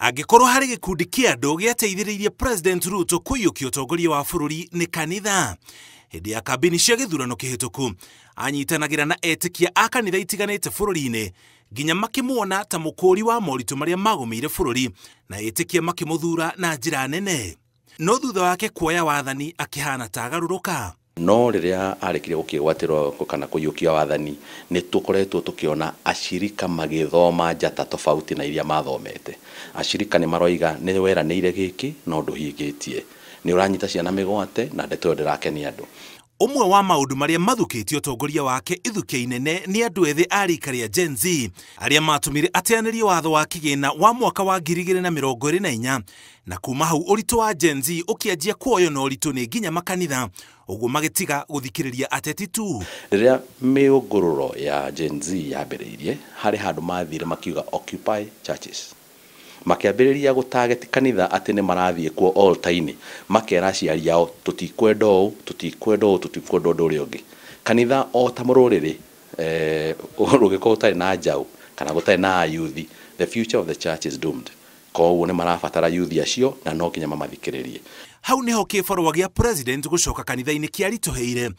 Angĩkorwo harĩ gĩkundi kĩa andũ gĩateithĩrĩirie President Ruto kũiyũkia ũtongoria wa bũrũri nĩ kanitha. Hĩndĩ ya kambĩini cia gĩthurano kĩhĩtũku anyitanagĩra na etĩkia a kanitha itiganĩte bũrũri-inĩ nginya makĩmuona ta mũkũri wa moritũ marĩa magũmĩire bũrũri na etĩkia makĩmũthura na njĩra nene. No thutha wake kuoya wathani akĩhana ta agarũrũka. No rĩrĩa arĩkirie gũkĩgwatĩrwo kana kũiyũkia wathani nĩ tũkoretwo tũkĩona acirika magĩthoma njata tofauti na iria mathomete. Acirika nĩ maroiga nĩ weranĩire gĩkĩ no ndũhingĩtie, nĩ ũranyita ciana mĩgwate na ndeto ĩyo ndĩrakenia andũ. Ũmwe wa maũndũ marĩa mathukĩtie ũtongoria wake ithukia inene nĩ andũ ethĩ a rika rĩa Gen Z arĩa matũmire ateanĩrie watho wa kĩgĩna wa mwaka wa 2024 na kuma hau ũritũ wa Gen Z ũkĩanjia kuoywo na ũritũ nĩ nginya makanitha ũguo magĩtiga gũthikĩrĩria ateti tu. Rĩrĩa mĩũngũrũro ya Gen Z yambĩrĩirie harĩ handũ mathire makiuga occupy churches, makĩambĩrĩria gũtarget kanitha atĩ nĩ marathiĩ kuo altar-inĩ, makera aciari ao tũtikwenda ũũ, tũtikwenda ũũ, tũtikwenda ũndũ ũrĩa ũngĩ. Kanitha o ta mũrũrĩrĩ rũngĩkorwo ũtarĩ na njaũ kana gũtarĩ na ayuthi, the future of the church is doomed. Koguo nĩ marabatara yuthi acio na no nginya mamathikĩrĩrie. Hau niho kĩbarũa gĩa president gũcoka kanitha-inĩ kĩaritũhĩire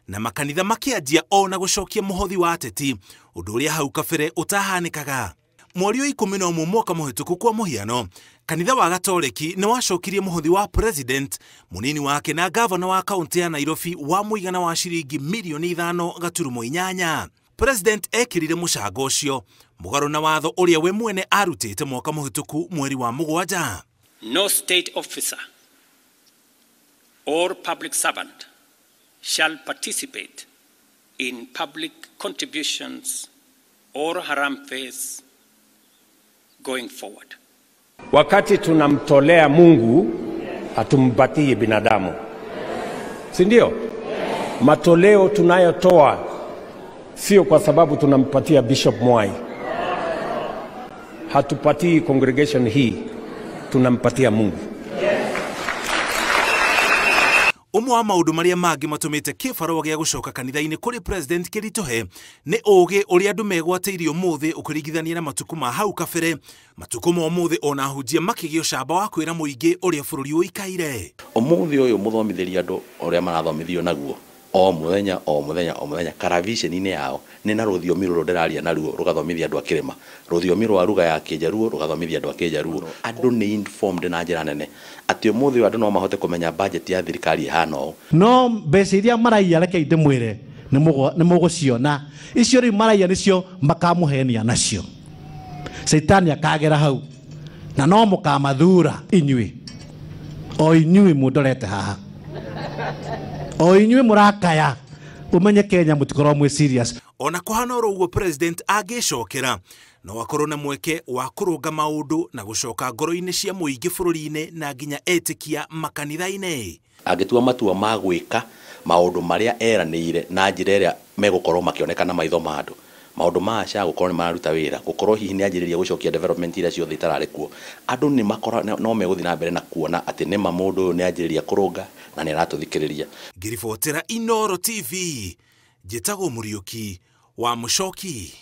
na makanitha makĩanjia ona gũcokia mũhothi wa ateti, ũndũ ũrĩa hau kabere ũtahanĩkaga. Mweri wa 11 mwaka mũhĩtũku kwa mũhiano, kanitha wa Gatoreki nĩ wacokirie mũhothi wa president, mũnini wake na gavana wa kaunti ya Nairobi wa mũigana wa ciringi mirioni 5.8. President ekĩrire mũcango ũcio mũgarũ na watho ũrĩa we mwene arutĩte mwaka mũhĩtũku mweri wa 7. No state officer or public servant shall participate in public contributions or harambees going forward. Wakati tunamtolea Mungu hatumpatii binadamu, si ndio? Matoleo tunayotoa sio kwa sababu tunampatia Bishop Mwai, hatupatii congregation hii, tunampatia Mungu. Ũmwe wa maũndũ marĩa mangĩ matũmĩte kĩbarũa gĩa gũcoka kanitha-inĩ kũrĩ president kĩritũhe nĩ ũũgĩ ũrĩa andũ megwatĩirie ũmũthĩ ũkĩringithania na matukũ ma hau kabere. Matukũ ma ũmũthĩ ona ahunjia makĩgĩa ũcamba wa kwĩra mũingĩ ũrĩa bũrũri ũikaire. Ũmũthĩ ũyũ mũthomithĩria andũ ũrĩa marathomithio naguo o mũthenya o mũthenya o mũthenya karaviceni-inĩ yao nĩ na rũthiomi rũrũ ndĩraria naruo rũgathomithia andũ a kĩrĩma, rũthiomi rwa ruga ya Kĩnjaruo rũgathomithia andũ a Kĩnjaruo. Andũ nĩ informed na njĩra nene atĩ ũmũthĩ ũyũ andũ no mahote kũmenya budget ya thirikari ĩhana ũũ. No mbeca iria maraiya reke ndĩmwĩre nĩ mũgũciona, icio rĩu maraiya nĩcio makamũhenia nacio. Caitani akagera hau na no mũkamathura inyuĩ, o inyuĩ mũndorete haha, o inyuĩ mũrakaya, ũmenye Kenya mũtikorwo mwĩ serious. Ona kũhana oro ũguo president angĩcokera no akorwo na mweke wa kũrũnga maũndũ na gũcoka ngoro-inĩ cia mũingĩ bũrũri-inĩ na nginya etĩkia makanitha-inĩ. Angĩtua matua ma gwĩka maũndũ marĩa eranĩire na njĩra ĩrĩa megũkorwo makĩoneka na maitho ma andũ, maũndũ ma SHA gũkorwo nĩ mararuta wĩra, gũkorwo hihi nĩ anjĩrĩria gũcokia development iria ciothe itararĩ kuo, andũ nĩ makora no megũthiĩ na mbere na kuona atĩ nĩma mũndũ ũyũ nĩ anjĩrĩria kũrũnga na nĩ aratũthikĩrĩria. Ngĩribotera Inooro TV, njĩtagwo Mũriũki wa Mũcoki.